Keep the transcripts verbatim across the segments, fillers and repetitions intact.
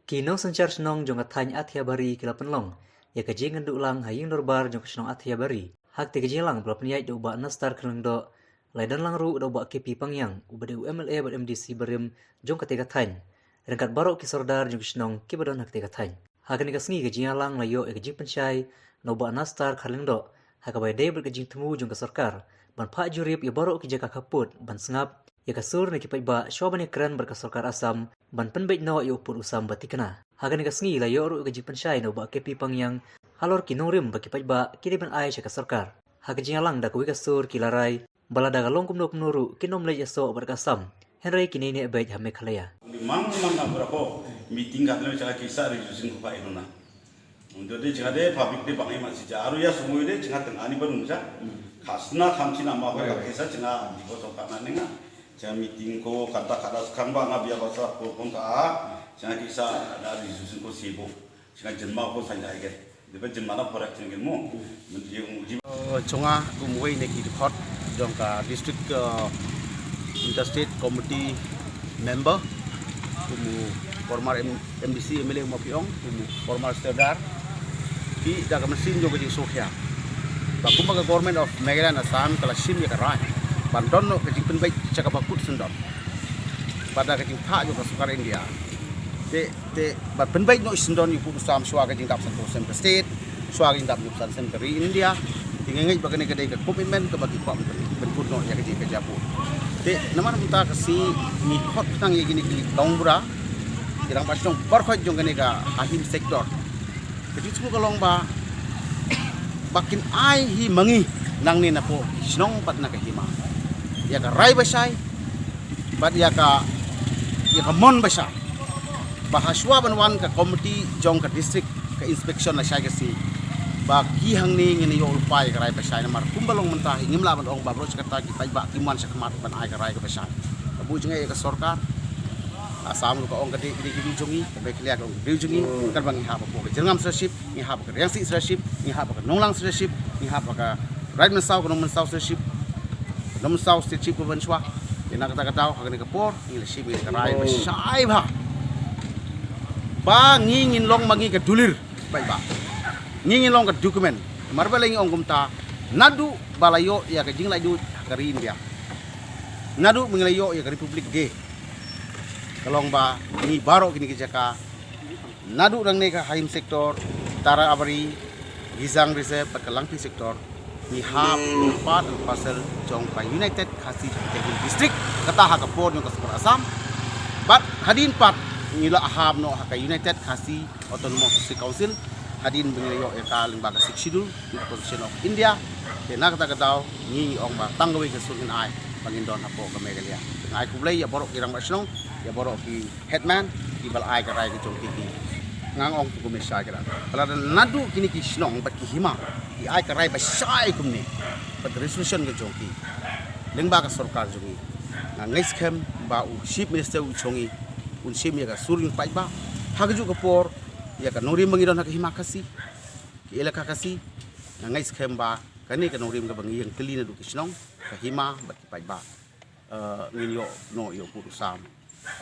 Ki nongsynshar shnong jong ka thaiñ Athiabari ki la pynlong ïa ka jingïakynduh lang ha ïing dorbar jong ka shnong Athiabari. Ha katei ka jingïalang ba la pynïaid da u Bah Nastar Kharlyngdoh, la ïadon lang ruh da u Bah K P Pangïang, uba dei u M L A bad M D C barim jong katei ka thaiñ, ryngkat baroh ki sordar jong ki shnong kiba don ha katei ka thaiñ. Ha kane ka sngi ka jingïalang la ïoh ïa ka jingpynshai na u Bah Nastar Kharlyngdoh ha kaba ïadei bad ka jingthmu jong ka sorkar ban phah jurip ïa baroh ki jaka khappud ban sngap ïa ka sur na ki paidbah shuwa ban ïakren bad ka sorkar Assam ban pynbeit noh ïa u pud u sam ba thikna. Ha kane ka sngi la ïoh ruh ïa ka jingpynshai na u Bah K P Pangïang halor ki nongrim ba ki paidbah ki dei ban ai sha ka sorkar. Ha ka jingïalang da kawei ka sur ki la rai ba lada ka long kumno kumno ruh kin ym leit ïasoh bad ka Assam, hynrei kin ïaineh beit ha Meghalaya. Uni mang mang na bra ko meeting ka tne cha ki sa resolution ko pa inuna. Undi de jingade public de bang ima si ja aru ya sumui de jinga teng ani barung ja. Khasna kham china ma ko ka kisa jinga di ko tong ka na ninga. Cha meeting ko kata kata skang ba nga bia basa ko kon ka a. Cha ki sa da resolution ko sibo. Cha jin ma ko sa nya ke. De ba jin ma na porak jin mo. Mun ye mu ji. Chunga kum wei ne ki dkhot jong ka district, uh, interstate committee member, kum former M-, M D C, M L A, ma pi ong, kum former serdar. Ki da ka mynsiem jong ka jingsngewkhia ba kumba ka Government of Meghalaya and Assam ka la shim ïa ka rai ban don noh ka jingpynbeit sha kaba kut syndon. Bad da ka jingthah jong ka sorkar India. Te, te, ban pynbeit noh syndon ïa u pud u sam shuwa ka jingdap sanphew snem ka state, shuwa ka jingdap sanphew snem ka ri India. Te nga ngeit ba kane ka dei ka commitment kaba ki kwah ban pynbeit noh ïa ka jingkyrkhu. Te namar mynta ka sngi ngi khot tang ïa kine ki nongbura, ki rangbah shnong baroh jong kane ka Ahim sector. Ka jingsngew ka long ba, ba kin ai hi ma ngi nangne na poh ki shnong bad na ka hima ïa ka rai ba shai bad ïa ka, ïa ka mon ba shai. Ba hashwa ban wan ka committee jong ka district ka inspection la shai ka sngi, ba ki hangne ngin ïoh lypa ïa ka rai ba shai, namar kumba long mynta hi ngim lah ban ong ba baroh shi katta ki paidbah kim wan sha khmat ban ai ka rai ka ba shai. Ka buh jingeh ïa ka sorkar. Assam ruh ka ong ka dei, ka dei ka dei jong ngi, ka Meghalaya ka ong ka dei jong ngi, kan ba ngi hap hapoh ka Jyrngam sirship, ngi hap ka Riangsi sirship, ngi hap ka Nonglang sirship, ngi hap ka Raid Mynsaw, ka Nong Mynsaw sirship, Nong Mynsaw sirship ka ban shuwa. Ïa na kata ka daw ha kane ka por ngi la shim ïa ka rai ba shai bha ba ngi ngin long ma ngi ka dulir paidbah. Ngi ngin long ka document. Mar ba la ngi ong kumta, naduh ba la ïoh ïa ka jinglaitluid ka ri India, naduh ba ngi la ïoh ïa ka Republic Day, ka long ba ngi baroh kine ki jaka, naduh nangne ka Ahim sector, Tara Abari, Gizang Reserve bad ka Langpih sector, ngi hap part and parcel jong ka United Khasi Jaintia Hills District, kata ha ka por jong ka sorkar Assam. Bad hadien pat ngi la hap noh ha ka United Khasi Autonomous District Council, hadien ba ngi la ïoh ïa ka lyngba ka Sixth Schedule, Constitution of India. Te na kata ka daw ngi ong ba tang kawei ka sur ngin ai ba ngin don hapoh ka Meghalaya. Ngi ai khublei ïa baroh ki rangbah shnong, ïa baroh ki headman kiba la ai ka rai ka jong ki. Nga ong tu kumne sha ki ra, ba lada naduh kine ki shnong bad ki hima ki ai ka rai ba shai kumne bad resolution ka jong ki lyngba ka sorkar jong ngi, nga ngeit skhem ba u Chief Minister u jong ngi un shim ïa ka sur jong u paidbah. Ha kajuh ka por ïa ka nongrim ba ngi don ha ka hima Khasi, ki elaka Khasi, nga ngeit skhem ba kane ka nongrim kaba ngi ïeng tylli naduh ki shnong, ka hima bad ki paidbah, eh, ngin ïoh noh ïa u pud u sam,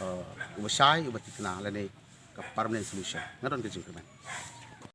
eh, uba shai, uba thikna lane ka permanent solution. Nga don ka jingkyrmen.